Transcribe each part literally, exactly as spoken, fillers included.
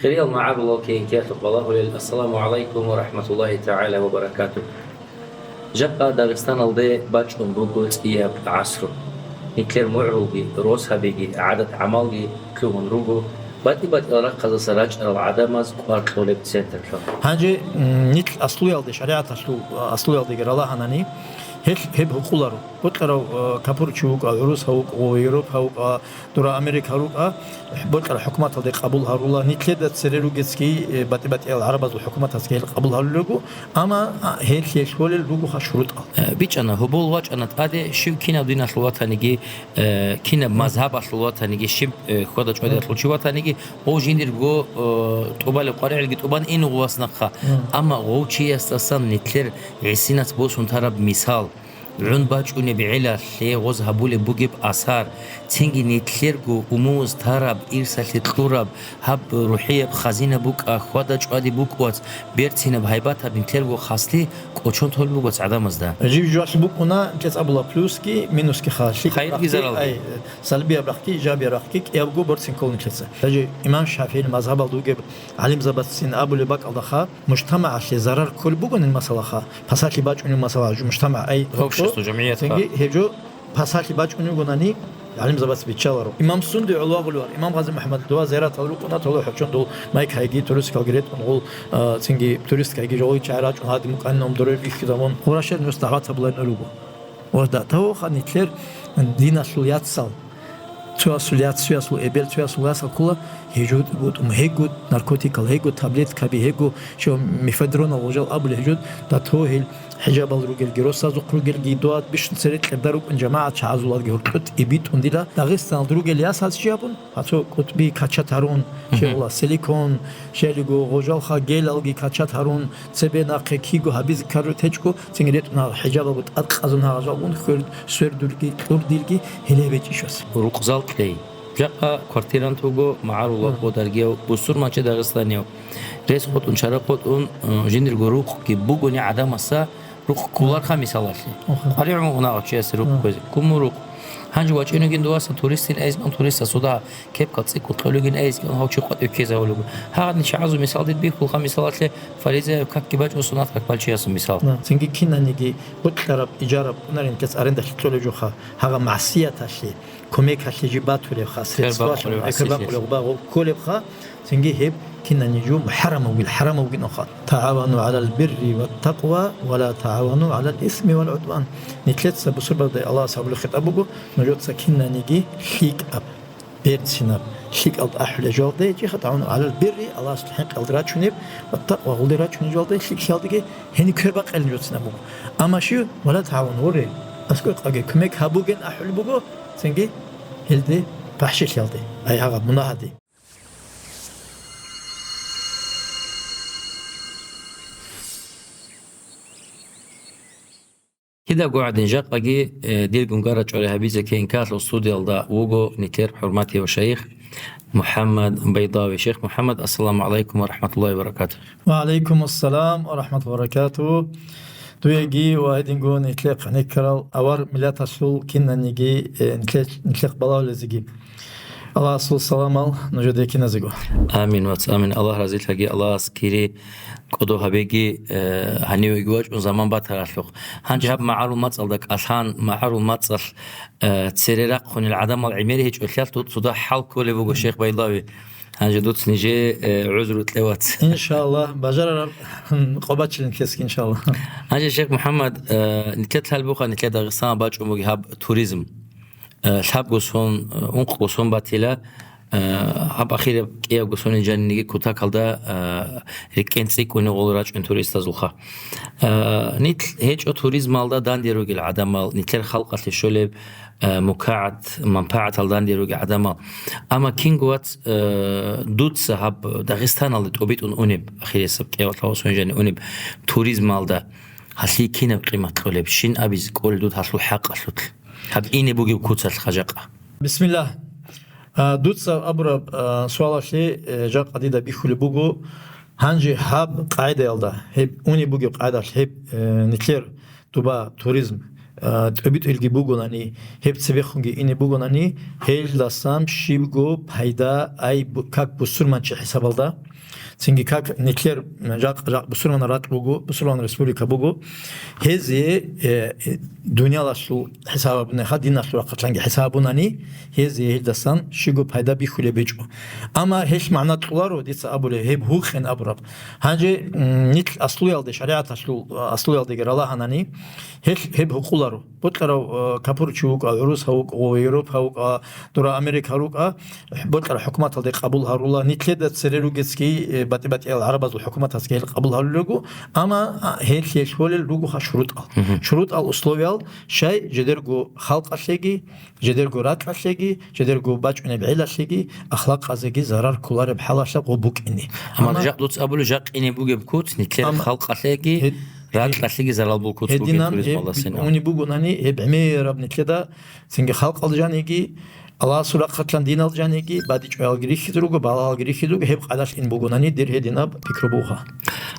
Хириял магӀарулал кин-киялъухъ балагьулел, ассаламу гӀалайкум ва рахӀматуллагьи тагӀала ва баракатугь. Жакъа Дагъистаналде бачӀун буго цӀияб гӀасру. Нилъер мугӀрулги, росабиги, гӀадат-гӀамалги лъугьун руго батӀи-батӀиял рахъазаса рачӀарал гӀадамаз кӀвар кьолеб центрлъун. Гьанже, м, нилъ аслуялде, шаригӀаталъул, а, аслуялдеги ралагьанани, гьелъ гьеб гьукъуларо. Бокьарав, э, капурчи вукӀа, гӀурус гьав вукӀа, Европа вукӀа, дура Америка рукӀа, бокьарав хӀукуматалде къабул гьарула, нилъеда цере ругецги, э, батӀи-батӀиял гӀарабазул хӀукуматазги гьел къабул гьарулел руго, амма, а, гьел лъелъолел ругоха шурутӀал. Э, бичӀчӀана, гьобол вачӀана тӀаде, щив кинав диналъул ватаниги, э, кинаб мазгьабалъул ватаниги, щиб, э, хьвада-чӀвадиялъул чи ватаниги, гъов жиндирго, э, тӀубалеб къваригӀелги тӀубан ин гъувас нахъа. Мгм. Амма гъов чиясдасан нилъер гӀисинац босун тараб мисал, гӀун бачӀунеб гӀелалъе гъоз гьабулеб бугеб асар, цинги нилъерго умумуз тараб, ирсалъе кьураб гьаб рухӀияб хазина букӀа, хьвада-чӀвади букӀвац, берцинаб гьайбатаб нилъерго хаслъи кӀочон толеб бугоц гӀадамазда. Жив-жувалъ букӀуна, кьецӀабула плюсги, минусги ха. Хайрги заралги. Ай, салбияб рахъги, ижабияб рахъги кӀиябго борцин ккола нилъеца. Даже имам ШафигӀил мазгьабалда вугеб гӀалимзабацин абулеб бакӀалдаха, мужтамагӀалъе зарар кколеб бугонин масалаха, пасалъи бачӀунев масала, жо мужтамагӀ, ай, общество, жамгӀият, цинги гьеб жо пасалъи бачӀунев гунани, гӀалимзабац биччаларо. Имам Сунди гӀоло вагъулев ар, имам Гъази МухӀаммад, дова зиярат гьал рукъуна, тола хӀочон дол майк гьайги, туристкалги ретӀун гъул, а, цинги туристкайги жогъи чагӀи рачӀун гьадин букӀанин умдурер ихьизабун, Къурашер нус дагӀват гьабулайин руго. Ва да, тавуха нилъер диналъул яцал, цоясул яц, цоясул эбел, цоясул ясал ккола, гьежо бутӀун, гьего наркотикал, гьего таблеткаби, гьего шо мефедронал гъожал абулеб гьежо, да то гьел хӀижабал ругелги, росазухъ ругелги, дуа бищун цере кьерда рукӀун жамагӀат чагӀазул лаги гьоркьут и битӀун дила Дагъистаналда ругел ясаз чи абун, гьацо кӀутӀби качат гьарун, мгм, щегъула силикон, щелиго гъожалха гелалги качат гьарун, цебе нахъе киго гьабизе ккару течӀго, цинги ретӀуна хӀижабалго тӀад къазун гьагъажалгун хвер-, свердулги, кьурдилги гьеле гьеб гьечӀищас. Рукъзал кьей. Жакъа квартирант вуго, магӀарулав, мгм, ва даргияв, бусурманчи дагъистанияв. Рес къотӀун, чара къотӀун, э, жиндирго рукъги бугони гӀадамаса рукъ кколарха мисалалъе. Оха. КъваригӀун унагъав чиясе рукъ, мгм, кквезе. Куму рукъ. Гьанже вачӀинугин дуваса туристин айзбан туриста суда кепкал цӀикӀкӀун кьолигин айзган гьав чи къватӀив ккезавулего. Гьагъадин чагӀазул мисал дид бихьулха мисалалъе, фаризаяб какги бачӀун сунат как балчиясул мисал. На, цинги кинаниги бокьараб, ижараб, кӀунарин кец арендалъе кьолеб жоха, гьагъа магӀсияталъе, кумекалъе жиб батулебха, средствалъун, экер бакъулеб, экер бакъулеб багъу кколебха, цинги гьеб кинани жо хӀарамавгил, хӀарамавгин оха. «ТагӀавану гӀалал бирри ва такъва, ва ла тагӀавану гӀалал исми вал гӀудван». Нилъеца бусурбабдай Аллагьас гьабулеб хитӀаб буго, нужеца кинаниги лъикӀаб, берцинаб, лъикӀалда ахӀулел жоялда гьечӀиха, «тагӀавану гӀалал бирри», Аллагьасул хӀинкъиялда рачунеб, ва такъва, гъулде рачунел жоялда, лъикӀлъиялдаги гьениб квербакъилин жоцинаб буго. Амма щив, «ва ла тагӀавану», гьоре, аскӀой къаге кумек гьабуген ахӀулеб буго, цинги гьелде, фахӀшилъиялде, ай гьагъаб мунагьаде. Кидаго гӀадин, жакъаги, э, диргун гара чӀвари гьабизе ккейин ккалъул студиялда вуго нилъер хӀурматияв шайих МухӀаммад Байдави. Шейх МухӀаммад, ассаламу гӀалайкум ва рахӀматуллагьи ва баракатугь. Ва гӀалайкум ассалам ва рахӀматуллагьи ва баракатугь. Дуеги ва гьединго нилъер кваниккарал авар миллаталъул кинаниги, э, нилъер, нилъер балагьулезеги. Аллагьасул саламал нужеде киназего. Амин, вац, амин. Аллагь разилъаги, Аллагьас кири кӀодо гьабеги, э, гьанивеги вачӀун заман батаралъухъ. Гьанже гьаб магӀарул мацӀалда кӀалъан, магӀарул мацӀалъ, э, цере рахъунел гӀадамал гӀемер гьечӀолъиялъ дуц цуда хӀал кколеб буго, шейх Байдави. Гьанже дуц нижее, э, гӀузру кье, вац. Иншаллагь, бажарараб къо бачилин ккесги, иншаллагь. Гьанже, шейх МухӀаммад, э, нилъер лъалбуха, нилъер Дагъистан бачӀун буги гьаб туризм. Э, лъабго сон, э, ункъго сон батила, э, гьаб ахираб кӀиябго сонин жаниниги кутакалда, э, рикӀкӀен цӀикӀкӀуни гъол рачӀун туристазулха. Э, нилъ гьечӀо туризмалда данде ругел гӀадамал, нилъер халкъалъе щолеб, э, мукагӀат, манпагӀатал данде ругел гӀадамал. Амма кинго вац, э, дуца гьаб Дагъистаналде тӀубитӀун унеб, ахирисаб кӀиябго сонин жани унеб туризмалда, гьалъие кинаб къимат кьолеб, щин абизе кӀолел дуд гьалъул хӀакъалъулъ? Гьаб ине бугеб куцалъ хъажакъа. Бисмиллагь. А, дуца абураб, а, суалалъе, э, жакъа дида бихьулеб буго, гьанже гьаб къагӀидаялда, гьеб унеб бугеб къагӀидалъ гьеб, э, нилъер дуба туризм а, тӀобитӀилги бугонани, гьеб цебехунги ине бугонани, гьелдасан щибго пайда ай бу-, как бусурманчи хӀисабалда, цинги как нилъер жакъ-, жакъ бусурманал ракь буго, бусурманал республика буго, гьезие, э, э, дуниялалъул хӀисаб гьабунеха, диналъул рахъалъанги хӀисаб гьабунани, гьезие гьелдасан щибго пайда бихьулеб гьечӀо. Амма гьелъ магӀна кьоларо, дица абулеб, гьеб гьукъин абураб. Гьанже, м, нилъ аслуялде, шаригӀаталъул аслуялдеги ралагьанани, гьелъ гьеб гьукъуларо. Бокьарав, э, капурчи вукӀа, гӀурус гьав вукӀа, Европа вукӀа, дура Америка рукӀа, бокьарав хӀукуматалде къабул гьарула, нилъеда цере ругецги, э, батӀи-батӀиял гӀарабазул хӀукуматазги гьел къабул гьарулел руго, амма, а, гьелъ гьелъ гьолел ругоха шурутӀал. Мгм. ШурутӀал, условиял щай жидерго халкъалъеги, жидерго ракьалъеги, жидерго бачӀунеб гӀелалъеги, ахлакъазеги зарар кколареб хӀалалъа гъо букӀине. Амма Амма жакъ дуц абулеб, жакъ ине бугеб куц, нилъер Амма халкъалъеги, гьед-, ракьалъеги зарал бул куц бугин гьединан туризмалдасин. Уни бугонани, гьеб гӀемераб нилъеда, цинги халкъал жаниги, Аллагьасул рахъалъан динал жаниги, бадичӀоялги рихьизе руго, балагьалги рихьизе руго, гьеб къайдалъ ин бугонани, дир гьединаб пикру бугьа.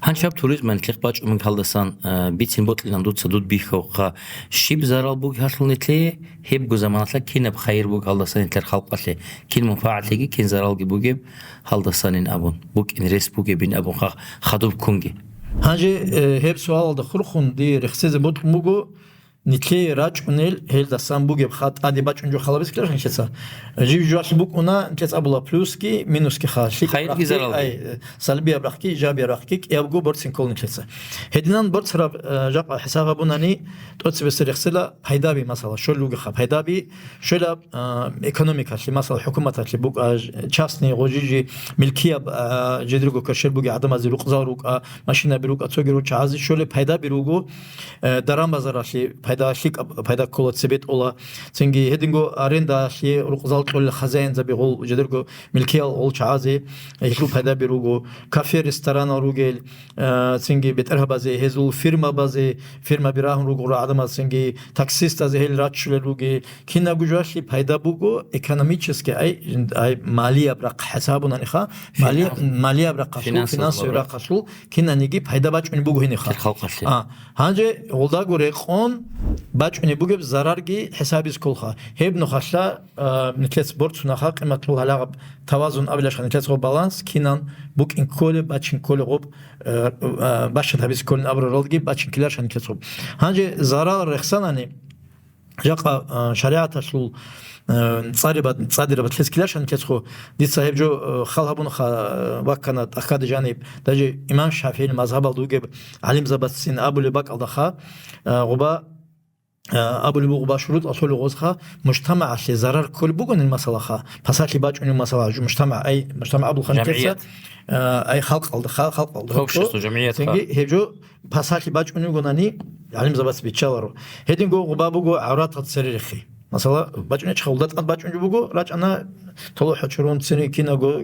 Гьанчаб туризман нилъехъ бачӀун бугелдасан, а, бицин бокьилан дуца дуд бихьавха, щиб зарал бугеб гьалъул нилъее, гьебго заманалъа кинаб хайир бугеб гьалдасан нилъер халкъалъе, кин мунпагӀатлъиги, кин заралги бугеб гьалдасанин абун, букӀин рес бугебин абун ха-, хадуб ккунги. Гьанже, э, гьеб суалалда хурхун дие рехсезе бокьун буго, нилъее рачӀунел гьелдасан бугеб ха тӀаде бачӀун жо халаб бискилар нилъеца. Жив-жуялъ букӀуна, нилъец абула плюсги, минусги ха. ЛъикӀаб Хайирги рахъги, заралги. Ай, э, салбияб рахъги, ижабияб рахъги, кӀиябго борцин ккол нилъеца. Гьединан борцараб, э, жакъа хӀисаб гьабунани, тӀоцебесеб рехсела пайдаби, масала, щолел ругеха пайдаби, щолаб, а, экономикалъе, масала, хӀукуматалъе букӀа, ж-, частный гъожижи, милкияб, а, жидерго кверщел бугеб гӀадамазе рукъзал рукӀа, машинаби рукӀа, цоги ручагӀазе щолеб пайдаби руго, э, даран-базаралъе пайда, лъикӀаб пайда ккола, цебетӀола, цинги гьединго арендалъе рукъзал кьолел хозяинзаби гъол жидерго милкиял гъол чагӀазе гьелъул пайдаби руго, кафе-ресторанал ругел, э, цинги бетӀергьабазе, гьезул фирмабазе, фирмаби рагьун руго гӀадамаз, цинги таксистазе гьел раччулел ругел, кинабго жоялъе пайда буго экономически, ай, ай, малияб рахъ хӀисабунаниха, мали-, Финанс. Малияб рахъалъул, Финансовый финансовый глава. Рахъалъул кинаниги пайда бачӀунеб буго гьениха. Кир халкъалъе. А, гьанже гъолдаго рекъон бачӀунеб бугеб зарарги хӀисабиз кколха. Гьеб нухалъа, а, нилъец борцунаха къиматлъул гьалагъаб тавазун абилаша нилъец гъоб баланс кинан букӀин кколеб, бачин кколеб гъоб, э, э, бащад гьабиз кколин абуралги бачин ккелаша нилъец гъоб. Гьанже зарал рехсанани, Жакъа, а, шаригӀаталъул, а, цӀарибад-, цӀадираб лъес ккеларшан лъесхо, дица гьеб жо, а, хал гьабунаха, а, ваккана тӀахьаде жаниб. Даже имам ШафигӀил мазгьабалда вугеб гӀалимзабацин абулеб бакӀалдаха, а, гъуба, а, абулеб буго гъуба шурутӀ асулеб гъозха, мужтамагӀалъе зарар кколеб бугонин масалаха, пасалъи бачӀунеб масала, жу-, мужтамагӀ, ай, мужтамагӀ абулхъан лъеца, ЖамгӀият. А, ай халкъалда, хал-, халкъалда. Общество, жамгӀият. Цинги гьеб жо пасалъи бачӀунев вугонани, гӀалимзабац биччаларо. Гьединго гъуба буго гӀавратал цере рехи. Масала, бачӀунечӀха, гъулда тӀад бачӀунчӀо буго, рачӀана толохӀо чурун, цере кинаго,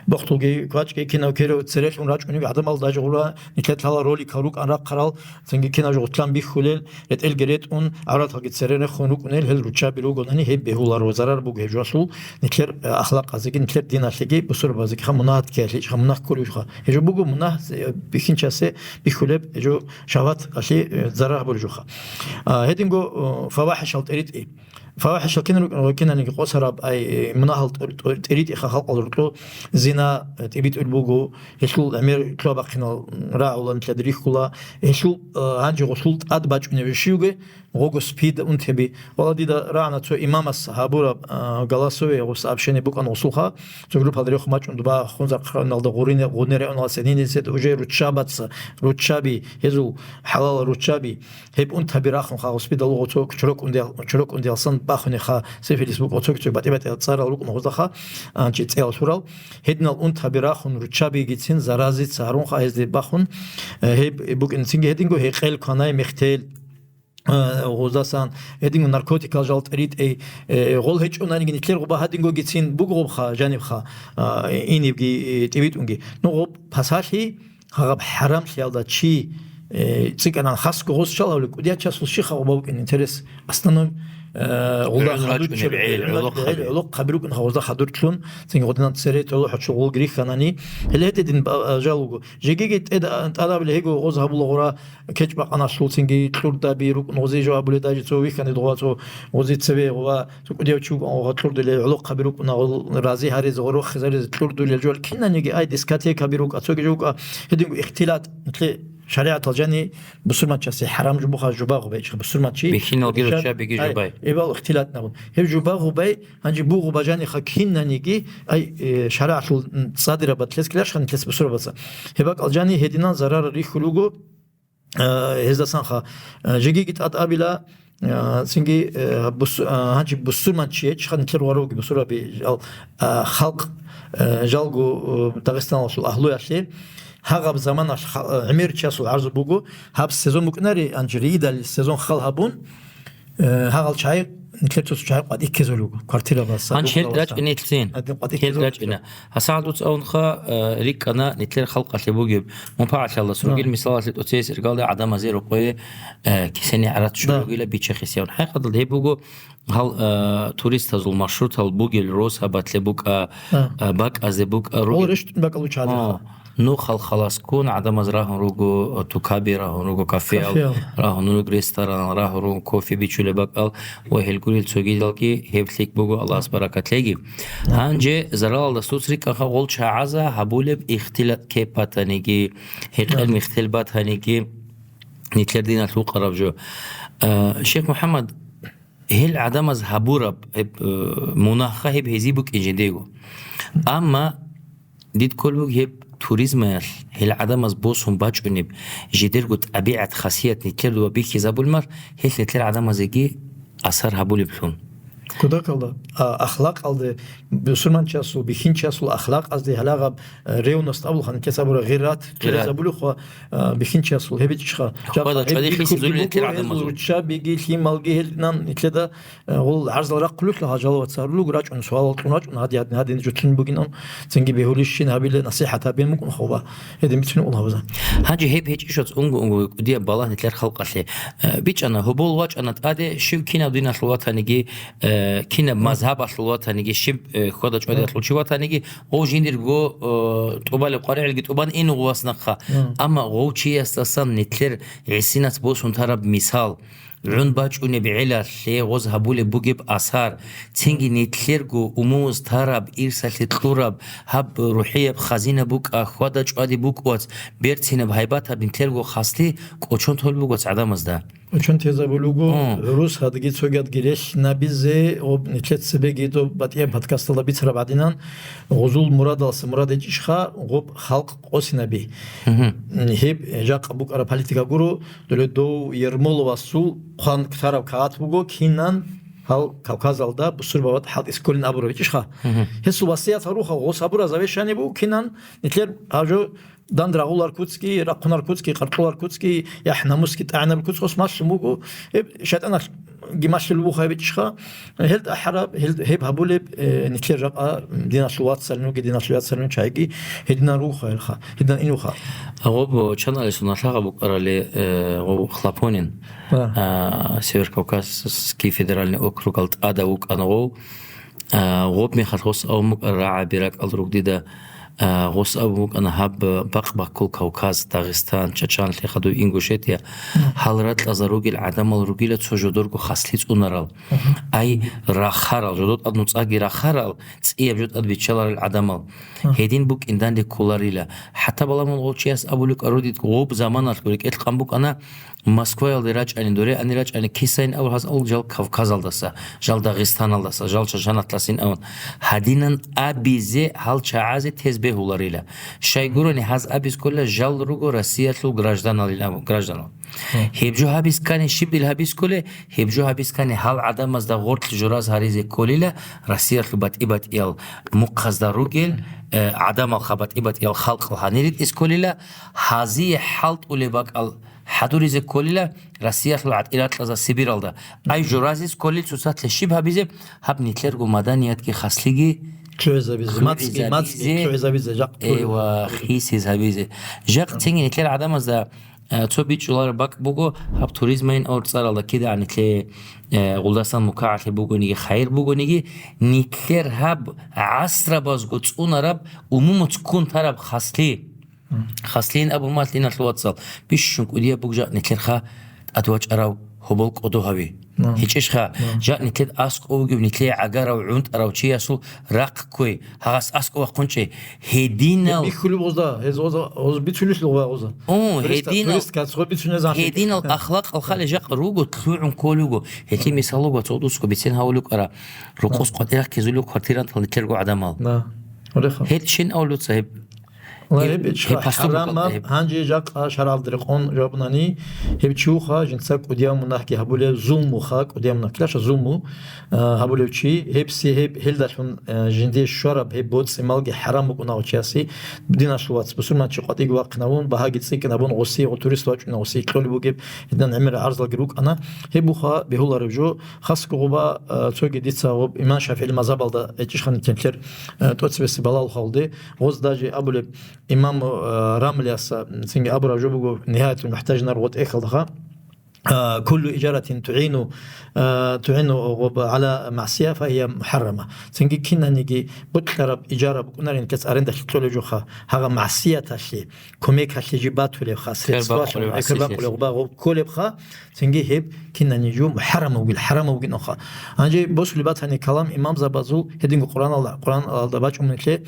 бохтулги, квачӀги, кинав кирав церелъун рачӀунев гӀадамал, даже гъура нилъер лъала роликал рукӀан рахъарал, цинги кинаб жо гъутлъан бихьулел, ретӀелги ретӀун, гӀавраталги цере рехун рукӀунел гьел руччаби ругонани, гьеб бегьуларо, зарар буго гьеб жоялъул, нилъер, э, ахлакъазеги, нилъер диналъеги, бусурбабазеги ха мунагьат ккеялъе, ха мунагь кколевха. Гьеб жо буго мунагь, э, бихьинчасе бихьулеб, гьеб жо шагьваталъе, э, зарар гьабулеб жоха. А, гьединго, э, фавахӀишал тӀеритӀи. ФавахӀишал кинал рукӀун, кинаниги къосараб, ай, э, мунагьал тӀор-, тӀор-, тӀеритӀиха халкъал рукьо, зина, э, тӀибитӀул буго, гьелъул гӀемер лъугьа-бахъинал рагӀула, нилъеда рихьула, гьелъул, э, гьанже гъолъул тӀад бачӀунеб щивги, гъого спид, унтеби. Вала дида рагӀана цо имамас гьабураб, а, голосовое гъос общение букӀан гъосулха, цо группалда рехун бачӀун дуба хунзахъ районалда гъурине, гъунере уналас гьенинисе уже руччабаца, руччаби, гьезул хӀалал руччаби, гьеб унтаби рахунха, гъос спидал гъо цо чурокӀундиял-, чурокӀундиялсан бахунеха, сифилис букӀа цо-, цо батӀи-батӀи цӀарал рукӀун гъоздаха, а, чи цӀеял лъурал. Гьединал унтаби рахун руччабигицин заразица гьарунха гьезде бахун, э, гьеб букӀин цинги гьединго гьекъел, кванай, мехтел, э, гъоздасан, гьединго наркотикал жал тӀеритӀей, э, гъол гьечӀонаниги нилъер гъуба гьадингогицин бугъобха, жанибха, а, инибги, э, тӀибитӀунги. Ну, гъоб пасалъи гьагъаб хӀарамлъиялда чи, э, цӀикӀкӀанан хасго гъос чалавли, кӀудиячас щиха гъуба букӀин интерес. Основной, э, гъулда гӀун хадур рачӀунеб чӀеб-, гӀел, гӀела-, гӀолохъаби. ГӀел-, гӀолохъаби рукӀун гъозда хадурлъун, цинги гъодинан цере тӀоло хӀочо гъул грихьанани. Гьеле гьедин, а, а, жалуго. Жегиги тӀеда-, тӀадабли гьего гъоз гьабула гъура кечӀ бакъаналъул, цинги кьурдаби рукӀун гъози жо гьабуле даже цо вихьани дгъуа цо гъози цеве гъуа цо кӀудияв чи вукӀун гъуа кьурдуле гӀолохъаби рукӀуна гъол рази гьаризе, гъорохъизаризе кьурдулел жо. Кинаниги ай дискотекаби рукӀа, цоги жо вукӀа, гьединго ихтилат, нилъе шаригӀатал жани бусурманчасе хӀарам жубуха жубагъу бечӀ, бусурманчи. Бихьиналги руччабиги жубай. Ай, эбал ихтилат набун. Гьеб жубагъу бай, гьанже бугъу бажаниха кинаниги, ай, э, шаригӀатал цадираб батлъес килашха нилъес бусурбаца. Гьеб бакӀал жани гьединан зарар рихьул руго, э, гьездасанха, э, жегиги тӀад абила, э, цинги, э, бус-, э, гьанже бусурманчи гьечӀха нилъер варуги бусурбаби ал, э, халкъ, э, жалго, э, Дагъистаналъул агьлуялъе. Гьагъаб заманалъ ха-, гӀемер чиясул гӀарзу буго, гьаб сезон букӀинари, анжи риидал сезон хал гьабун, э, гьагъал чагӀи, нилъер цо-цо чагӀи къватӀи ккезулего, квартирабаса, Гьанже гьел бухъалабаса. РачӀине иццин. Гьадин къватӀи Гьел ккезулего. РачӀина. Гьасагьат дуца авунха, э, рикӀкӀана нилъер халкъалъе бугеб мунпагӀатлъалас, Гьа. Ругел мисалалъе тӀоцеяс иргалда гӀадамазе рокъое, э, кисени гӀарат Да. Щурагила бичахъесявун. ХӀакъикъаталда гьеб буго, Гьал, а, туристазул маршрутал бугел росабалъе букӀа, А. а, бакӀазе букӀа Гьал ругел. РещтӀун бакӀал виччазе А, ха. Ну, халхаласкун гӀадамаз рагьун руго, тукаби рагьун руго, кафеял Кафеял. Рагьун руго, ресторанал рагьун руго, кофе бичулеб бакӀал ва гьел гурел цогидалги гьеб лъикӀ буго, Аллагьас баракат лъеги. Гьанже заралалдас дуц рикӀкӀаха гъол чагӀаза гьабулеб ихтилат кеп батаниги, гьекъел Да. Михтел батаниги, нилъер диналъ вукъараб жо. А, Шейх МухӀаммад, Гьел гӀадамаз гьабураб гьеб, э, мунагьха гьеб гьезие букӀин жидего. Амма дид кколеб буго гьеб туризмаялъ гьел гӀадамаз босун бачӀунеб жидерго тӀабигӀат-хасият нилъер дуба бихьизабулмал, гьелъ нилъер гӀадамазеги асар гьабулеблъун. Кодакалда, а, ахлакъалде, бусурманчиясул, бихьинчиясул ахлакъазде гьалагъаб, э, ревность абулхъан, нилъер сабура гъират, Гъират. Гъират абулехъа, а, бихьинчиясул гьеб ичӀха. Хвада Жакъа гьеб чӀвади хисизулин бихьулеб нилъер буго, гӀадамазул. Гьезул руччабиги, лъималги гьел нан нилъеда, э, гъол гӀарзал рахъулелъул гьажалават гьарулел руго, рачӀун, суалал кьун рачӀун, гьади, гьади, гьадин жутлъун бугинан, цинги бегьулищин гьабиле насихӀат гьабин мукӀун хъуба. Гьедин бицунеб унабаза. Гьанже гьеб гьечӀищац унго-унго кӀудияб балагь нилъер халкъалъе. Э, бичӀчӀана, гьобол вачӀана тӀаде, щив кинав диналъул ватаниги, э, кинаб мазгьабалъул ватаниги, щиб, э, хьвада-чӀвадиялъул чи ватаниги, гъов жиндирго, э, тӀубалеб къваригӀелги тӀубан ин гъувас нахъа. Мгм. Амма гъов чиясдасан нилъер гӀисинац босун тараб мисал, гӀун бачӀунеб гӀелалъе гъоз гьабулеб бугеб асар, цинги нилъерго умумуз тараб, ирсалъе кьураб, гьаб рухӀияб хазина букӀа, хьвада-чӀвади букӀвац, берцинаб гьайбатаб нилъерго хасли кӀочон толеб бугоц гӀадамазда. Учун тезабулуго, Мгм. гӀурус гьадги цогиядги релънабизе, гъоб нилъер цебеги доб батӀияб подкасталда бицараб гӀадинан, гъузул мурадалса мурад гьечӀищха гъоб халкъ къосинаби. Мгм. Гьеб жакъа букӀараб политика гуро, доле дов Ермоловасул хъван ккараб кагъат буго, кинан гьал Кавказалда бусурбабаз хӀалтӀи кколин абураб гьечӀищха. Мгм. Гьесул васият гьаруха, гъос гьабураб завещание буго, кинан нилъер гьаб жо Дандра гъулар куцги, рахъунар куцги, къаркъулар куцги, яхӀ-намусги тӀагӀинаб куц гъос малъун буго. Гьеб шайтӀаналъги малъулеб буха гьеб ичӀха. Гьел тӀахӀараб, гьел, гьеб гьабулеб, э, нилъер жакъа диналъул вацалин вуги, диналъул яцалин чайги, гьединан руха гьелха, гьединан инуха. Гъоб чан алесун алъагъа букӀарали, э, гъов Хлопонин, А. а, Северокавказский федеральный округал тӀада вукӀана гъов. А, гъоб мехалъ гъос авун букӀара рагӀаби ракӀал ругдида, а, гъос абун букӀана гьаб бакъ-баккул Кавказ, Дагъистан, Чачанлъи хадув Ингушетия, Мгм. гьал ракьаза ругел гӀадамал ругила цо жодорго хасли цӀунарал. Мгм. Ай, рахарал, жодор тӀад нуцӀаги рахарал, цӀияб жо тӀад биччаларел гӀадамал. Мгм. Гьедин букӀин данде кколарила. ХӀатта баламун гъов чияс абулеб кӀарудид гъоб заманалъ рекӀелъ къан букӀана, Москваялде рачӀани, дуре ани рачӀани, кисайин авал гьаз алг жал Кавказалдаса, жал Дагъистаналдаса, жал Чачанатлъасин аван. Гьадинан абизе гьал чагӀазе тез бегьуларила. Щайгурани гьаз абиз ккола жал руго Россиялъул гражданалин абун, гражданал. Гьеб жо гьабиз ккани щиб дил гьабиз кколе, гьеб жо гьабиз ккани гьал гӀадамазда гъорлъ жураз гьаризе кколила, Россиялъул батӀи-батӀиял мухъазда ругел, э, гӀадамалха батӀи-батӀиял халкъал гьанир ритӀиз кколила, гьазие хӀалтӀулеб бакӀал хӀадуризе кколила Россиялъул гӀатӀиракьазда Сибиралда. Ай, журазис кколил цоцалъе щиб гьабизе, гьаб нилъерго маданиятги хаслиги Чугьизабизе, мацӀги, мацӀги чугьизабизе, жакъ турин. Эйва, хисиз гьабизе. Жакъ цинги нилъер гӀадамазда, Э, цо бичӀчӀулареб бакӀ буго, гьаб туризмайин авар цӀаралда кида гьанилъе, э, гъулдасан мукагӀалъи бугониги, хайир бугониги, нилъер гьаб гӀасрабазго цӀунараб умумуц ккун тараб хаслъи. Мгм. Хаслъин абун малъиналъул вацал, бищун кӀудияб буг жакъ нилъерха тӀад вачӀарав гьобол кӀодо гьави. Мгм. ГьечӀищха, мгм, жакъ нилъед аскӀов вугев, нилъее гӀагарав, гӀунтӀарав чиясул рахъ кквей, гьагъас аскӀов вахъун чӀей. Гьединал Гьеб бихьулеб гъозда, гьез гъоза, гъоз бицунелъул гъоза. Ун, Турист, гьединал, турист кац гъо бицунез анлъи. Гьединал ахлакъал хали жакъ руго, лъугӀун кколего. Гьелъи мисаллого цо дусго бицен гьавулев кӀара. Рукъус къватӀирахъ ккезулев квартирантал нилъерго гӀадамал. Да. Гьел чин авлуца гьеб. Ва гьеб, гьеб ичха гьеб поступок хӀарамаб, гьеб. Гьанже жакъа шаргӀалда рекъон жавабнани, гьеб чи вуха, жинца кӀудияв мунагьги гьабулев, зулмуха, кӀудияв мунагь, килаша зулму, а, гьабулев чи, гьебси гьеб, гьелдалъун, а, жинде щвараб гьеб боцӀи-малги хӀарам букӀуна гъочияси, диналъул вац, бусурманчи къватӀиги вахъинавун, багьаги цӀикӀкӀинабун, гъоси, гъо турист вачӀуна гъоси, кьолеб бугеб, гьединан гӀемер гӀарзалги рукӀана. Гьеб вуха бегьуларев жо, хасго гъоба, а, цоги дица гъоб имам ШафигӀил мазгьабалда гьечӀищха нилъер, а, тӀоцебесеб балагьулха гъолде, гъоз даже абулеб, Имам, э, Рамлияса, м, цинги абураб жо буго, Нигьаятул МухӀтажинар гъотӀехьалдаха, э, «Куллу ижаратин тугӀину, э, тугӀину гъоб гӀала магӀсия, фагьия мухӀаррама». Цинги кинаниги бокьараб ижара букӀунарин кец арендалъе кьолеб жоха, гьагъа магӀсияталъе, кумекалъе жиб батулебха, средства кколеб, гӀекер бакъулеб, гъоб кколебха, цинги гьеб кинани жо мухӀаррам вугил, хӀарам вугин оха. Гьанже босулеб батани калам имамзабазул гьединго Къуръаналда, Къуръаналда бачӀун нилъе,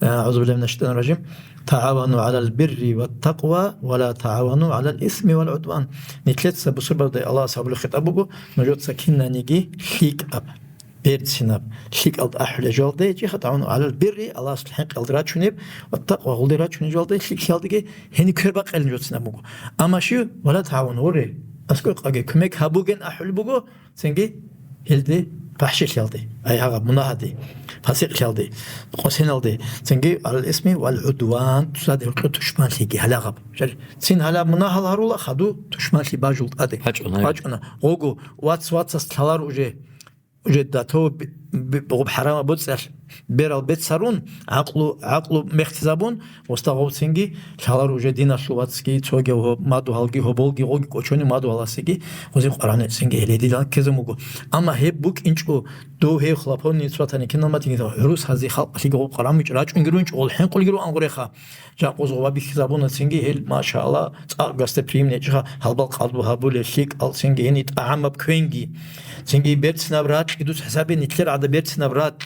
э, «АгӀузу биллагьи минаш шайтанир ражим». «ТагӀавану гӀалал бирри ват такъва, ва ла тагӀавану гӀалал исми вал гӀудван». Нилъеца бусурбабазда Аллагьас гьабулеб хитӀаб буго, нужеца кинаниги лъикӀаб, берцинаб, лъикӀалда ахӀулел жалде, чиха тагӀавану гӀалал бирри, Аллагьасул хӀинкъиялда рачунеб, ват такъва, гъулде рачунел жалде, лъикӀлъиялдаги гьениб квер бакъилин жоцинаб буго. Амма щив, ва ла тагӀавану, гъуре, аскӀой къаги кумек гьабуген ахӀулеб буго, Цинги гьелде, фахӀшилъиялде, ай, гьагъаб мунагьаде, фасикълъиялде, къосиналде, цинги гӀалал исми вал гӀудван, цоцазда гьоркьоб тушманлъиги гьалагъаб. Цин гьалаб мунагьал гьарула, хаду тушманлъи бажул тӀаде. БачӀуна, гьайра. БачӀуна. Гъого, вац-вацас лъалар уже, уже датов б-, б-, гъоб хӀарамаб боцӀиялъ берал бецарун, гӀакълу, гӀакълу мехтизабун, Гъосда гъовцинги лъалар уже диналъул вацги, цоги гьоб-, мадугьалги, гьоболги, гъоги кӀочони мадугьаласиги, гъозин Къуръан гьецинги гьеле дилан ккезаб буго. Амма гьеб букӀинчӀо, дов гьев хлопонни цватани киналматиги гӀурус гьази халкъалъиги гъоб Къуръан мичӀ рачӀунги рунчӀо, гъол хӀинкъулги руан гъуреха. Жакъуз гъоба бихьизабуна цинги гьел, машалла, цӀакъ гостеприимный чӀиха, гьалбал къалбу гьабулел, лъикӀал цинги гьени тӀагӀамаб квенги. Цинги берцинаб ракь, идус хӀисабе нилъер гӀада берцинаб ракь.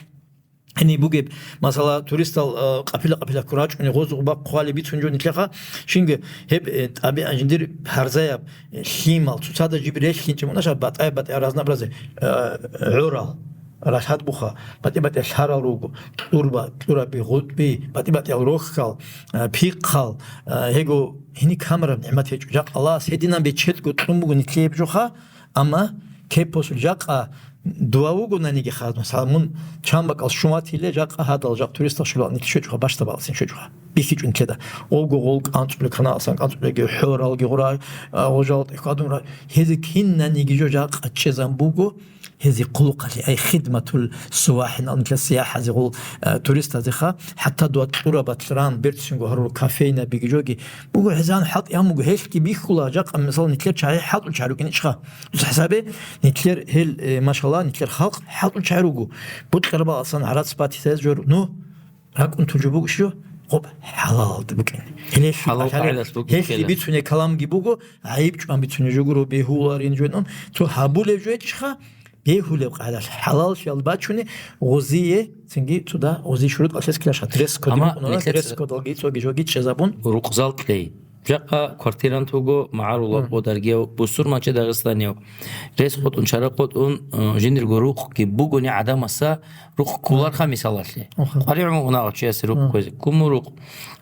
Гьениб бугеб, масала, туристал, а, къапила-къапила ккун рачӀуни гъоз гъуба хъвали бицун жо нилъеха, шинги гьеб, э, тӀабигӀан жиндир гьарзаяб, э, лъимал, цоцазда жиб релълъинчӀеб мунашаб батӀай-батӀай разнообразие, э, гӀорал, ралъад буха, батӀи-батӀи лъарал руго, кьурба, кьураби, гъутӀби, батӀи-батӀиял рохьал, э, пихъал, э, гьего гьениб камараб нигӀмат гьечӀо. Жакъа Аллагьас гьединан бечелъго кьун буго нилъее гьеб жоха, Амма кепосул жакъа дова вугонаниги хадму, салмун чан бакӀал щун ватиле, жакъа гьадал, жакъ туристал щулал нилъ щвечӀуха, бащдаб алсин щвечӀуха. БихьичӀун нилъеда. Гъолго гъол кӀанцӀуле, каналсан кӀанцӀулеги, хӀоралги гъура, а, гъожал хьадумра. Гьезе кинаниги жо жакъа чӀезан буго, гьезе хъулухъалъе, ай хидматул сувахӀинал нилъа сияхӀазе гъол, а, туристазеха, хӀатта дуа кьураб батлран, берцинго гьаруру кофейнабиги жоги. Буго гьезан хӀалтӀи гьамуго, гьелъги бихьула, жакъа, мисал, нилъер чагӀи хӀалтӀул чагӀи рукӀин ичӀха. ДусхӀсабе, нилъер гьел, э, машалла, нилъер халкъ хӀалтӀул чагӀи руго. Букьарабал асан гӀарац батисез жо ру-, ну, ракӀун тужу бугищ жо, гъоб хӀалалалда букӀин. Гьеле гьелъи хӀалал бахъали, къагӀидалъ бугин гьелъи ккела. Бицуне каламги буго, гӀайиб чӀван бицуне жо гуро, бегьуларин жо, ну, цо гьабулев жо гьечӀха, бегьулеб къагӀидалъ хӀалаллъиялда бачуни, гъозие, цинги цуда гъозие шурутӀ алъес ккелаша, дресс-код Амма букӀуна, нилъеца дресс-кодалги цоги жоги чӀезабун. Рукъзал кьей. Жакъа квартирант вуго, магӀарулав, Мгм. Кьодаргияв, бусурманчи дагъистанияв. Рес къотӀун, чара къотӀун, э, жиндирго рукъги бугони гӀадамаса рукъ кколарха Мгм. мисалалъе. Мгм. Къваригъун унагъав чиясе рукъ Мгм. кквезе. Куму рукъ.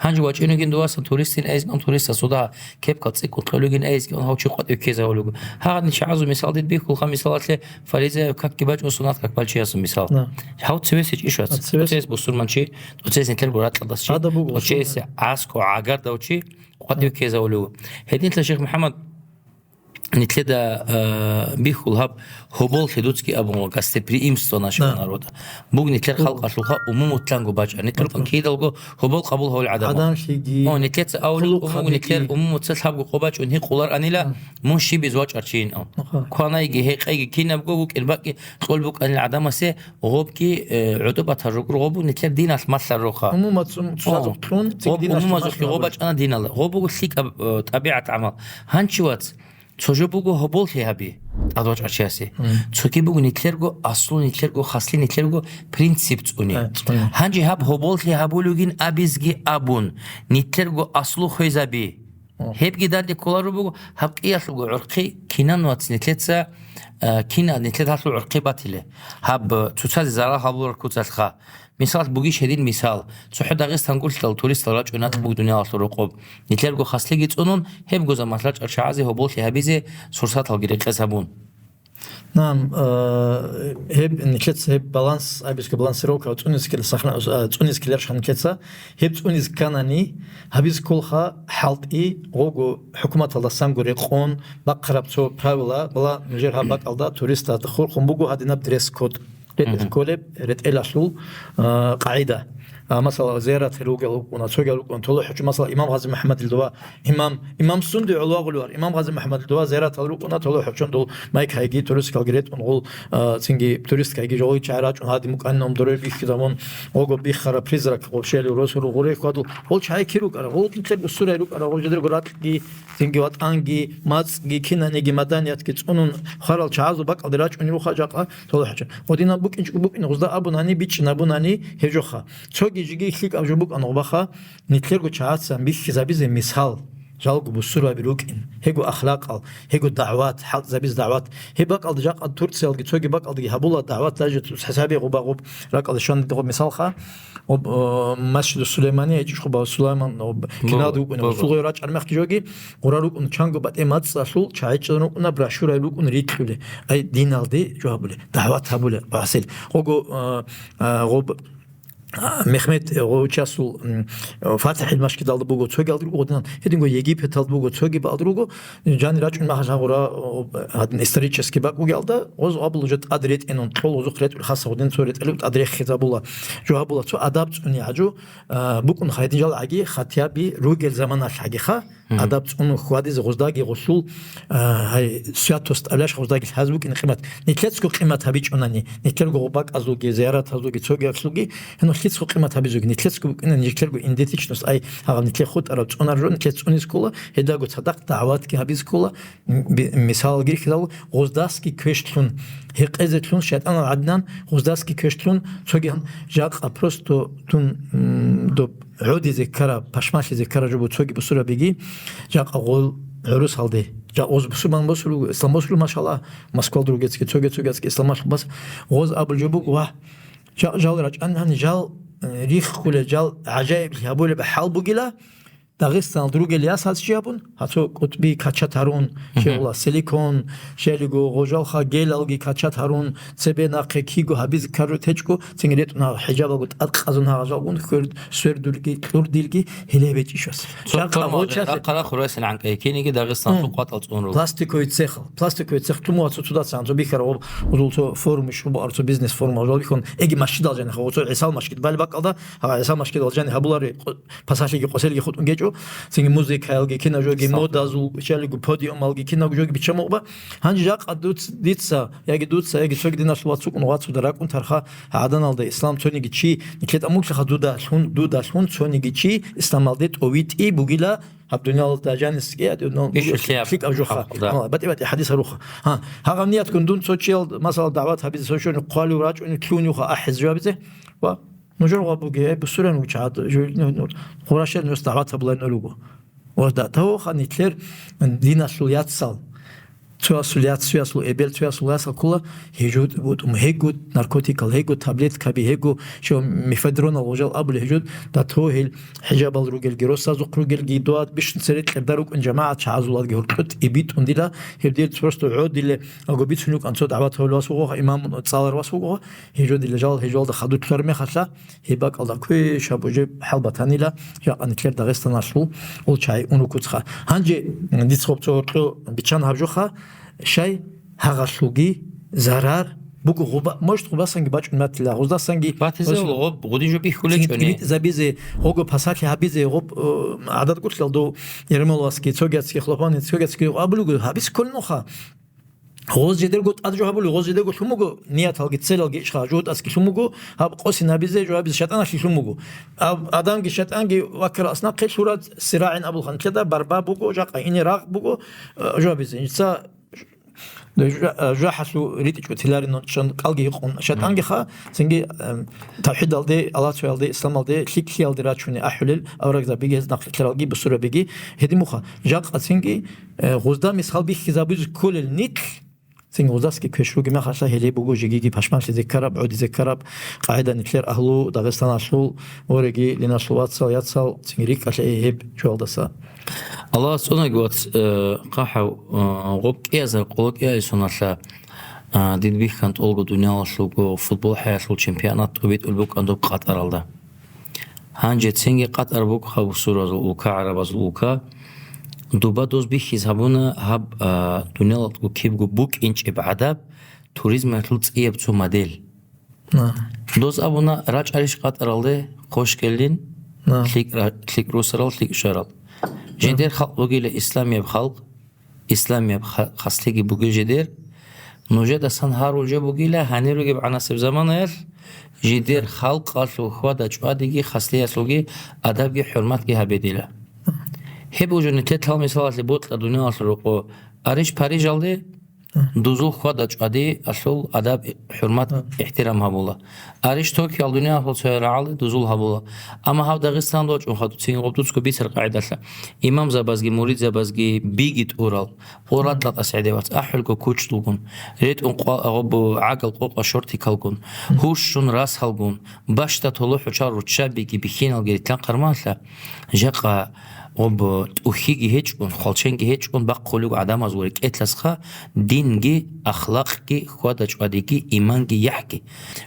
Гьанже вачӀинугин дувасан туристин айзгун туриста суда кепкал цӀикӀкӀун кьолугин айзгун гьав чи къватӀив ккезавулуго. Гьагъадин чагӀазул мисал дид бихьулха мисалалъе фаризаяб какги бачӀун сунат как балчиясул мисал. Да. Гьав цевесичӀищ вац. А, цевес. Цевес бусурманчи, цевес нилъерго ракьалдас чи, Гьада буго, цевес гӀаскӀо гӀагардав чи къватӀив ккезавулуго. Гьединлъа, шейх МухӀаммад, Нилъеда, э, бихьул гьаб гьоболлъи дуцги абун ва гостеприимство нашего Да. народа. Буг нилъер О. халкъалъулха умумутлъанго бачӀа. Нилъер Батан. кидалго гьобол къабул гьавил гӀадамал. Адамлъиги, О, нилъеца авлу хъулухъ умуму нилъер гьабиги. умумуцал гьабго къо бачӀун гьикъулар анила, Мгм. мун щибиз вачӀарчи ин ав. Мгм. Кванайги, гьекъейги, кинабго вукӀин бакӀги кьол букӀанил гӀадамасе гъобги, э, гӀодобатар рукӀур, гъобу нилъер диналъ малъар роха. Умумацун О, цӀакъ кьун, цӀикӀ гъоб диналъ умумазухъе малъар гъоб роха. бачӀана динал. Гъобу лъикӀаб, э, тӀабигӀат гӀамал. Гьанчивац, Цо жо буго гьоболлъи гьаби тӀадвачӀарчиясе. Мгм. Цоги буго нилъерго аслу, нилъерго хасли, нилъерго принцип цӀуни. Э, цӀуни. Гьанже гьаб гьоболлъи гьабулугин абизги абун, нилъерго аслу хвезаби. Мгм. Гьебги данде кколаро буго, гьаб кӀиялъулго гӀурхъи кинан вац нилъеца, э, кина нилъер гьалъул гӀурхъи батиле. Гьаб, э, цоцазе зарал гьабулар куцалъха. Мисал бугищ гьедин мисал, цохӀо Дагъистан гурхьал туристал рачӀун гьатӀ буго дуниялалъул рокъоб. Нилъерго хаслиги цӀунун, гьебго заман рачӀарчагӀазе гьоболлъи гьабизе сурсаталги рекъез гьабун. Нагьам, э, гьеб нилъеца гьеб баланс, абисго балансировка цӀунизккел сахна-, э, цӀунизккеларищ нилъеца? Гьеб цӀуниз кканани, гьабиз кколха хӀалтӀи, гъого хӀукуматалдасанго рекъон, бахъараб цо правила бала нижер гьаб бакӀалда туристазда хурхун буго гьадинаб дресс-код. ретӀел Мгм. кколеб ретӀелалъул, а, къагӀида. А, масала, зияратал ругел рукӀуна, цогел рукӀуна, толохӀочо, масала, Имам Гъази МухӀаммадил дова, имам, имам сунде гӀоло вагъулев ар, Имам Гъази МухӀаммадил дова зияратал рукӀуна, толохӀочон дул майкайги, туристкалги ретӀун гъул, а, цинги туристкайги жогъи чагӀи рачӀун гьади мукӀаннавум дурой бихьизабун, ого биххара призрак гъуршели росулу гъуре хьвадул, гъул чагӀи кир рукӀара, гъул кин кьеб усурай рукӀара, гъул жидерго ракьги, цинги ватӀанги, мацӀги, кинаниги, маданиятги цӀунун, хварал чагӀазул бакӀалде рачӀунел руха жакъа толохӀочо. Гъодинаб букӀинчӀого букӀин гъузда абунани, бичӀчӀинабунани гьеб жоха. Цоги жиги лъикӀаб жо букӀана гъубаха, нилъерго чагӀацан бихьизабизе мисал, жалго бусурбаби рукӀин, гьего ахлакъал, гьего дагӀват, хӀалтӀизабизе дагӀват. Гьеб бакӀалда жакъа Турциялги цоги бакӀалдаги гьабула дагӀват, даже хӀисабе гъуба-гъуб ракӀалде щван дагъо мисалха, Об-, о, Масжиду Сулеймания ичӀухъо бав Сулайман, об-, Бу-, киналда вукӀуна, бу-, бу. Сулгъай рачӀармехги жоги, гъура рукӀун чанго батӀе мацӀалъул чагӀичӀан рукӀуна, брошюра рукӀун рикьуле. Ай, диналде жо гьабуле, дагӀват гьабуле, гӀасил. Гъого, а, а, гъоб-, а, Мехмед, э, гъо-, учасул, м, ФатихӀил машгидалда буго, цоги алда руго гъодинан, гьединго Египеталда буго, цоги балда руго, Жани рачӀун махал гьагъура, о, гьадин исторический бакӀ бугелда, гъоз абула жо тӀад ретӀенун, кьол гъозухъ ретӀули хаса гъудин цо ретӀелу тӀад рехизабула. Жо гьабула цо адаб цӀуни гьажу, а, букӀун хайдин жал гӀаги, хатяби ругел заманалъ гӀагиха, Мгм. адаб цӀуну хьвадизе гъоздаги гъусул, а, гьай, святость авлаш гъоздаги лъаз букӀин къимат. Нилъецго къимат гьабичӀунани, нилъерго гъубакӀазулги, зияратазулги, цогиялъулги, гьанав лъицго къимат гьабизуги, нилъецго букӀина нилъерго идентичность, ай, гьагъаб нилъе хутӀараб цӀунар жо, нилъе цӀунизккола, гьедаго цадахъ дагӀватги гьабизккола, би-, мисалалги рихьизабу, гъуздасги квешлъун, гьекъезелъун, шайтӀанал гӀадинан гъуздасги квешлъун, цоги гьан жакъа просто тун, м, доб гӀодизе ккара, пашмалъизе ккара жо бу цоги бусурабиги, жакъа гъол гӀурусалде. Жа-, гъоз бусурман босулу, ислам босулу, машалла, Москвалда ругецки, цоги-цогецки исламалъул бас, гъоз абул жо буго, ва жа-, жал рачӀан, гьани жал, э, риххулел, жал гӀажаиблъи гьабулеб хӀал бугила, Дагъистаналда ругел ясалъ чи гьабун, гьацо кӀутӀби качат гьарун, Мгм. чегъула силикон, щелиго гъожалха гелалги качат гьарун, цебе нахъе киго гьабизе ккару течӀго, цинги ретӀун гьагъ хӀижабалго тӀад къазун гьагъажалгун хьверд-, свердулги, кьурдилги гьеле бечӀищас. Цо-, Жакъа цо гъочалъе рахъа-рахъ ругесин гӀанкӀай киниги Дагъистаналъул Мгм. къватӀал цӀун руго. Пластиковый цех, пластиковый цех тумугьа цо цудасан, цо бихьара гъоб, гъудул цо форум иш гъубар, цо бизнес форум гъожалбихьун, эги машгидал жаниха, гъо цо гӀисал машгид бали бакӀалда, гьа гӀисал машгидал жани гьабулари къо-, пасалъиги къоселги хутӀун гечӀо, цинги музыкаялги кинаб жоги, Саб. модазул, щалигу подиумалги кинаб жоги бичча мукъба. Гьанже жакъа дуц-, дица, яги дуца, яги цоги диналъул вацукъун вацуда ракӀун тарха гӀаданалда ислам цониги чи, никлетӀа муклъаха дудалъун, дудалъун цониги чи исламалде тӀовитӀи бугила гьаб дуниялалда жанисги, гьадинал Ишо лъияб лъикӀаб жоха. хӀакъ, да. Гьала, батӀи-батӀи хадис гьаруха. Гьа, гьагъаб ният ккун дун цо чиял, масала, дагӀват гьабизе, цо щун хъвалив рачӀуни, лъугьун юха ахӀизе жо гьабизе. Ва Нужер гъабуге, э, бусуран вучагьад, жу-, ну, ну, Къурашел нус дагӀват гьабулайнал руго. Ва да-, тавуха нилъер диналъул яцал. Цоясул яц, цоясул эбел, цоясул ясал ккола гьежо бутӀун, гьего наркотикал, гьего таблеткаби, гьего жо мефедронал гъожал абулеб гьежо, дато гьел хӀижабал ругелги, росазухъ ругелги, дуа бищун цере кьерда рукӀун жамагӀат чагӀазул ладги гьоркьот и битӀун дила, гьеб дир просто гӀодиле, аго бицун рукӀан цо дагӀват гьавулев вас вугоха, имам цӀаларев вас вугоха, гьежо дила жал гьежалда хадурлъараб мехалъа, гьеб бакӀалда квешаб уже хӀал батанила, жакъа нилъер Дагъистаналъул ул чагӀи ун рукуцха. Гьанже дица гъоб цо гьоркьо биччан гьаб жоха, щай гьагъалъулги зарар буго гъуба, может, гъубасанги бачӀун батила, гъуздасанги Батизе гъуз-, гъоб гъудин жо бихьулел цинги чӀони. ТӀибитӀизабизе, гъого пасалъи гьабизе, гъоб, э, гӀадат гутлъал дов Ермоловасги, цогияцги, Хлопани, цогияцги абулего, гьабиз кколин уха. Гъоз жидерго тӀад жо гьабулев, гъоз жидерго лъун буго, нияталги, целалги ишха жугьутӀасги лъун буго, гьаб къосин гьабизе, жо гьабизе шайтӀаналъе лъун буго. Аб-, адамги шайтӀанги ваккарал аснахъе лъураб сирагӀин абулха нилъеда, барба буго, жакъа ине рагъ буго, э, жо гьабизе. Нилъеца жа-, жахӀалъу ритӀичӀо тиларин чан кӀалги гьикъун. ШайтӀангиха, цинги, эм, тавхӀидалде, Аллагьцоялде, исламалде, лъикӀлъиялде рачуни ахӀулел аварагзабиги, гьез нахълъаралги, бусурабиги, гьедин муха. Жакъа цинги, Э, гъузда мисал бихьизабизе кколел нилъ, цин гъуздасги квеш ругеб мехалъа гьеле буго жегиги пашманлъизе ккараб, гӀодизе ккараб, къагӀида нилъер агьлу, Дагъистаналъул, вореги, диналъул вацал, яцал, цин рикӀкӀалъе гьеб чуялдаса. Аллагьас цӀунаги, вац, э, хъахӀав, э, гъоб кӀиазар къоло кӀиайсуналъа, э, дид бихьан тӀолго дуниялалъулго футбол хӀаялъул чемпионат тӀубитӀул букӀан доб къатӀаралда. Гьанже цинги къатӀар буго гьабусуразул улка, гӀарабазул улка. Дуба доз бихьиз гьабуна гьаб, а, дуниялалъго кибго букӀинчӀеб гӀадаб туризмалъул цӀияб цо модель. На. Доз абуна, рачӀарищ къатӀаралде, хош гьелин, На. лъикӀ ра-, лъикӀ росарал, лъикӀ шарал. Жидер халкъ бугила исламияб халкъ, исламияб ха-, хаслиги бугел жидер, нужедасан гьарул жо бугила гьанир ругеб гӀанасеб заманаялъ, жидер халкъалъул хьвада-чӀвадиги, хаслиялъулги адабги хӀурматги гьабе дила. Гьеб уже нилъер лъал мисалалъе бокьа дуниялалъул рокъо Ариш-Парижалде дузул хьвада-чӀвадиялъул адаб, хӀурмат, ихтирам гьабула. Ариш Токиоялда дуниялалъул цоял рагӀалде дузул гьабула. Амма гьав Дагъистаналда вачӀун хадуцин гъоб дуцго бицар къагӀидалъа, имамзабазги муридзабазги биги тӀурал, къуратлатӀа сагӀидевац ахӀулго кучӀдулгун, ретӀун къва-, гъоб гӀагал къокъа шортикалгун, гьурщун расалгун, бащда толохӀучал руччабиги бихьиналги рилълъан хъарманалъа, жакъа гъоб тӀухьиги гьечӀун, хвалченги гьечӀун бахъулев гӀадамазул рекӀелъасха динги, ахлакъги, хьвада-чӀвадиги, иманги, яхӀги.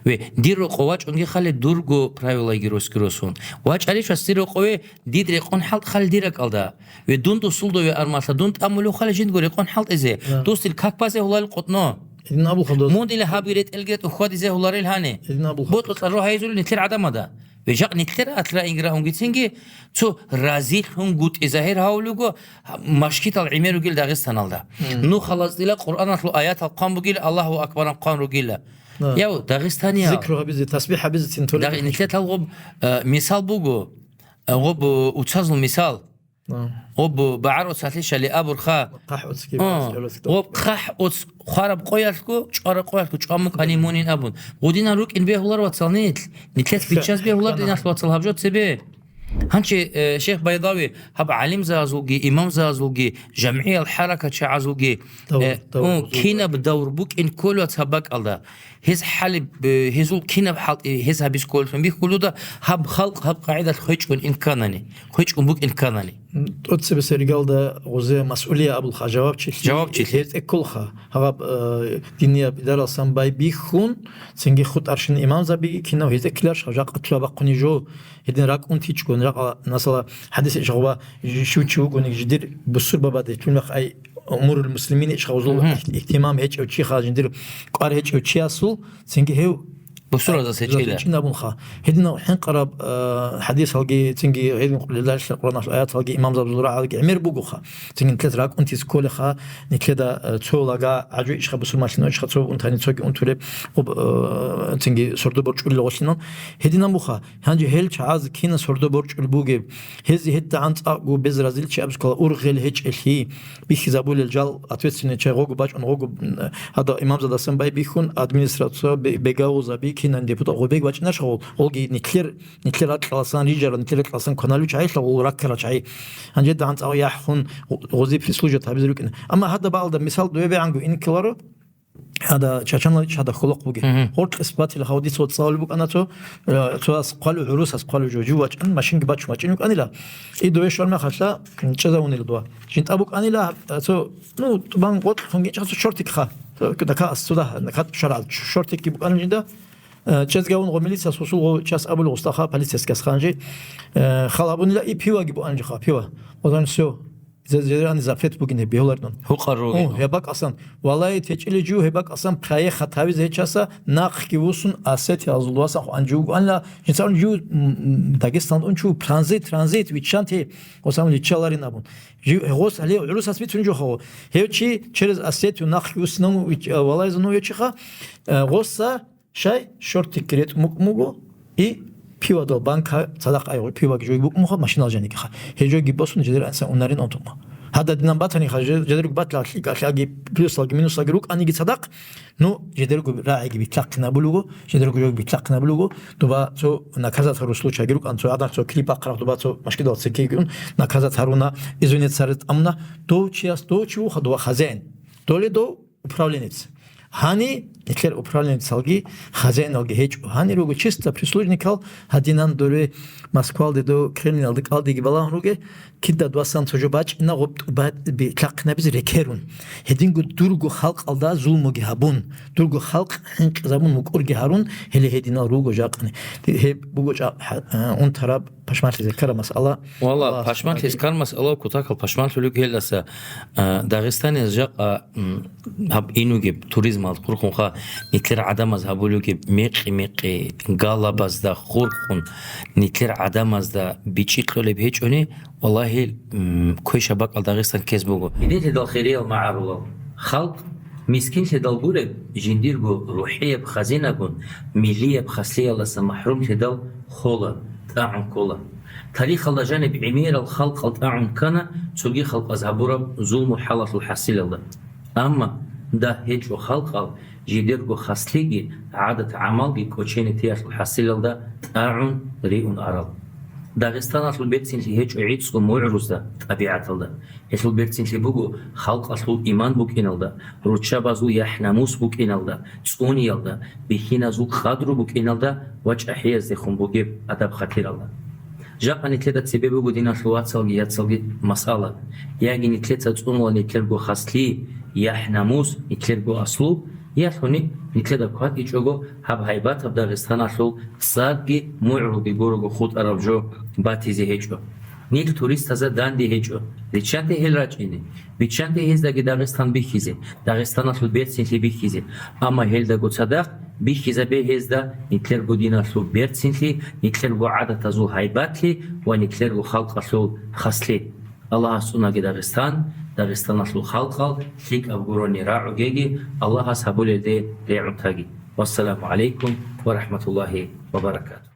Ве, дир рокъо вачӀунги хали дурго правилайги росги росун. ВачӀарищ вас дир рокъове, дид рекъон хӀалтӀ хали дир ракӀалда. Ве, дун дусулдове армалъа, дун тӀамулев хали жиндго рекъон хӀалтӀизе. Да. Дус дил как базе гьуларел къотӀно. Идин абулха дос. Мун дила гьабги ретӀелги ретӀун хьвадизе гьуларел гьани. Идин абулха. Бокьукьа рогьайзулин нилъер гӀадамада. Ве, жакъ нилъер атра ингра унгицинги, цо разилъунгутӀи загьир гьавулего, машгитал гӀемер ругел Дагъистаналда. Мгм. Нухалаз дила Къуръаналъул аятал хъван бугил, Аллагьу акбаран хъван ругила. Да. Яв, дагъистаниял. Зикру гьабизе, тасбихӀ гьабизе цин толеб. Дагъи-, нилъер талгъуб, э, мисал буго, э, гъуб, э, уцазул мисал. Да. Гъуб, э, багӀар уцалъи шали абурха. ХъахӀ уцги О, багӀар уцги гъуб хъахӀ уц хвараб къоялъго, чӀвараб къоялъго, чӀвамукӀани мунин абун. Гъудинан рукӀин бегьулар вацал нилъ. Нилъер Ха-, биччаз бегьулар хана. Диналъ вацал гьаб жо цебе. Гьанчи, э, шейх Байдави, гьаб гӀалимзазулги, имамзазулги, жамгӀиял хӀаракатчагӀазулги, Давр, э, давр, ун, давр. Кинаб давр букӀин кколев вац гьаб бакӀалда. Гьез хӀалиб, э, гьезул кинаб хӀалтӀи гьез гьабиз кколелъун бихьулуда, гьаб халкъ гьаб къагӀидалъ хвечӀун ин кканани, хвечӀун букӀин кканани. ТӀоцебе серигалда гъузе масъулия абулха, жавабчилъи. Жавабчилъи. Гьез эккулха. Гьаб, э, динияб идаралсан байбихьун, цинги хутӀаршин имамзабиги кинав гьез эккиларш, жакъа тула бахъуни жо. Гьедин ракӀ унтичӀгун, ракъа, масала, хӀадис ишгъуба, жи-, щив чи вугони, жидер бусурбаба дехтул мехъ ай умурул муслимин ишгъа узул Мгм. ихт-, ихтимам гьечӀев чиха, жиндир кӀвар гьечӀев чиясул, цинги гьев Бусурбазас гьечӀила. ГьечӀин абунха. Гьединав хӀинкъараб, э, хӀадисалги, цинги гьедин Къуръаналъ аяталги, имамзабазул рагӀалги гӀемер бугоха. Цинги нилъеца ракӀ унтиз кколеха, нилъеда, э, цо лага гӀажу ишха бусурманлъинав ишха цо унтани цоги унтулеб, об, э, цинги сордо борчӀулел гъолъинан. Гьединан буха. Гьанже гьел чагӀаз кинас гьордо борчӀул бугеб? Гьез гьедда анцӀакъго без разилчи абскала ургъел гьечӀелъи, бихьизабулел жал ответственный чагъого бачӀун гъого, м, гьада имамзадасан байбихьун, администрация бе-, бегаузаби, Кинан депутат гъобеги бачӀинарищ гъол, гъолги нилъер, нилъер ракьаласан рижарал, нилъер ракьаласан кваналев чагӀилъа гъол раккарал чагӀи. Гьанже дагьан цӀакъ яхӀ хун гъо-, гъози прислужат гьабизе рукӀина. Амма гьадаб бакӀалда мисал дуе бегӀанго инкиларо, гьада чачанал чада хьулахъ бугеб. Мгм. Гъоркьес батила гьав дица цӀалулеб букӀана цо, э, цояс хъвалев, гӀурусас хъвалев жо, жив вачӀан, машинги бачун вачӀин вукӀанила. И дуе щвар мехалъа, м, чӀезавунила дуа. ЖинтӀа букӀанила, э, цо, ну, тӀубан гъоркь хунгичӀа цо шортик ха. Цо, дака ас цо да, дака шарал шортикги букӀана жинда. Э, чӀезгавун гъо милицияс гъусул гъо час абулев гъустаха полицейскияс ханжи, э, хал абунила и пиваги буанжиха, пива. Озан всё. Зе-, зерани запрет бугин гьеб бегьуларнун. Гьукъар ругел. Гьеб бакӀасан. Валай течӀили жив гьеб бакӀасан проехать гьавизе гьечаса нахъги вусун Осетиялзул васан хъван жив вугоанла, жинцарун жив, м, м, Дагестан ун чу транзит, транзит, виччанти, гъосан личчаларин абун. Жив гъос гьале гӀурусас бицун жо хо. Гьев чи через Осетию нахъги вусинаму вич-, э, валай зуну гьев чиха, э, гъоса Шай, шортик ретӀ мукӀ муго, и пивадал банка цадахъ айгъу, пиваг жой букӀ муха, машинал жанигиха. Гьел жойги босун, жедер анса унарин онтума. Гьада динан батаниха, же-, жедерго батла лъикӀа лъаги, плюсалги, минусалги рукӀаниги цадахъ, ну, жедерго рагӀиги битлахъинабулуго, жедерго жойги битлахъинабулуго, дуба цо наказат гьару случайги рукӀан, цо гьадахъ цо клип ахърах, дуба цо машкидал цекигун, наказат гьаруна, извиниться гьарет амна, дов чияс, дов чи вуха, дова хазяин. Доле дов, управленец. Гьани, нилъер управленецалги, хозяиналги гьечӀо. Гьани руго чисто прислужникал, гьадинан доре Москвалде до Кремльалде кӀалдиги балагьун руге, кидад васан цо жо бачӀина гъуб тӀубат би-, лъахъинабизе рекерун. Гьединго дурго халкъалда зулмуги гьабун, дурго халкъ хӀинкъизабун мукӀурги гьарун, гьеле гьединал руго жакъани. Гьеб буго чӀа-, хӀа-, а, унтараб пашманлъизе ккараб масъала. Валла, Аллагьас пашманлъизе ккараб масъала кутакал пашманлъулев гьелдаса, а, Дагъистаниялъ жакъа, м, гьаб инугеб туризмалда хурхунха, нилъер гӀадамаз гьабулевги мекъи-мекъи галабазда хурхун, нилъер гӀадамазда бичӀчӀи кьолеб гьечӀони, валлагьи, м, квешаб бакӀал Дагъистан ккез буго. Гьединлъидал хириял магӀарулал халкъ мискинлъидал гуреб, жиндирго рухӀияб хазинагун, миллияб хаслъиялдаса махӀрумлъидал хола, тӀагӀун ккола. Тарихалда жаниб гӀемерал халкъал тӀагӀун ккана цоги халкъаз гьабураб зулму хӀалалъул хӀасилалда. Амма дагь гьечӀо халкъал жидерго хаслъиги, гӀадат-гӀамалги кӀочене теялъул хӀасилалда тӀагӀун риун арал. Дагъистаналъул берцинлъи гьечӀо гӀицӀго мугӀрузда, тӀабигӀаталда. Гьелъул берцинлъи буго халкъалъул иман букӀиналда, руччабазул яхӀ-намус букӀиналда, цӀуниялда, бихьиназул къадру букӀиналда ва чӀахӀияздехун бугеб адаб-хатиралда. Жакъа нилъеда цебе буго, диналъул вацалги яцалги, масъала: яги нилъеца цӀунула нилъерго хаслъи, яхӀ-намус, нилъерго аслу, ялъуни нилъеда кватӀичӀого гьаб гьайбатаб Дагъистаналъул цӀакъги мугӀрулги гурого хутӀараб жо батизе гьечӀо. Нилъ туристазда данде гьечӀо, риччанте гьел рачӀине, биччанте гьездаги Дагъистан бихьизе, Дагъистаналъул берцинлъи бихьизе. Амма гьелдаго цадахъ бихьизабе гьезда нилъерго диналъул берцинлъи, нилъерго гӀадатазул гьайбатлъи ва нилъерго халкъалъул хаслъи. Аллагьас цӀунаги Дагъистан, Дагъистаналъул халкъал лъикӀаб гурони рагӀугеги, Аллагьас гьабулелде регӀун таги. Вассаламу гӀалайкум ва рахӀматуллагьи ва баракатугь.